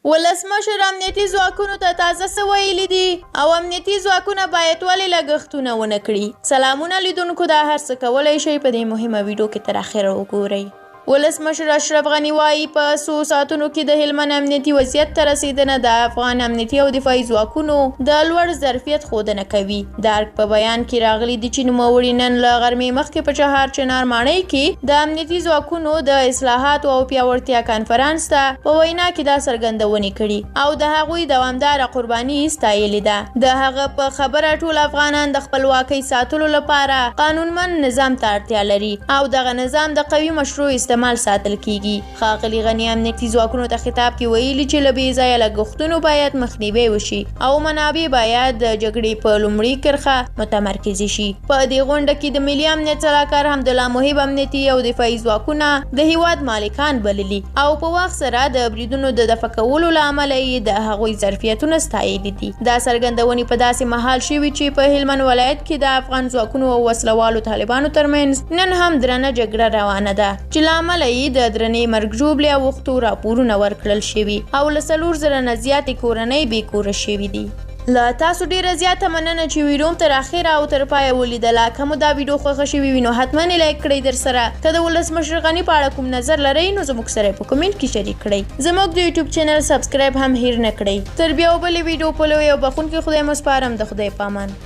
ولسمشر امنیتي ځواکونو ته تازه څه ویلي دي او امنیتي ځواکونه باید ولې لګښتونه ونه کړي؟ سلامونه لیدونکو، دا هر څه کولی شئ په دې مهمه ویډیو کې تر اخره وګورئ. ولسمشر اشرف غني وايي، په څو ساعتونو کې د هلمند امنیتي وضعیت ته رسېدنه د افغان امنیتي او دفاعي ځواکونو د لوړ ظرفیت ښودنه کوي. د ارګ په بیان کې راغلي دي چې نوموړي نن له غرمې مخکې په چهار چنار ماڼۍ کې د امنیتي ځواکونو د اصلاحاتو او پیاوړتیا کانفرانس ته په وینا کې دا څرګندونې کړي او د هغوی دوامداره قرباني یې ستایلې ده. د هغه په خبره، ټول افغانان د خپلواکۍ ساتلو لپاره قانونمند نظام ته اړتیا لري او دغه نظام د قوي مشروع استعمال ساتل کیږي. ښاغلي غني امنیتي ځواکونو ته خطاب کې ویلي چې له بې ځایه لګښتونو باید مخنیوی وشي او منابع باید د جګړې په لومړي کرښه متمرکزې شي. په دې غونډه کې د ملي امنیت سلاکار حمدالله محب امنیتي او دفاعي ځواکونه د هیواد مالکان بللي او په وخت سره د بریدونو د دفع کولو له امله یې د هغوی ظرفیتونه ستایلي دي. دا څرګندونې په داسې مهال شوي چې په هلمند ولایت کې د افغان ځواکونو او وسله والو طالبانو ترمنځ نن هم درنه جګړه روانه ده چې له امله یې د درنې مرګ ژوبلې اوښتو راپورونه ورکړل شوي او له 4000 نه زیاتې کورنۍ بې کوره شوي دي. له تاسو ډیره زیاته مننه چې ویډیو مو تر اخره او تر پایه ولیدله. که مو دا ویډیو خوښه شوې وي نو حتما یې لایک کړئ. درسره که د ولسمشر غني په اړه کوم نظر لرئ نو زموږ سره په کومنټ کې شریک کړئ. زموږ د یوټیوب چینل سبسکرایب هم هیر نه کړئ. تر بیا بلې ویډیو په لوی او بخښونکي خدای مو سپارم. د خدای پامان.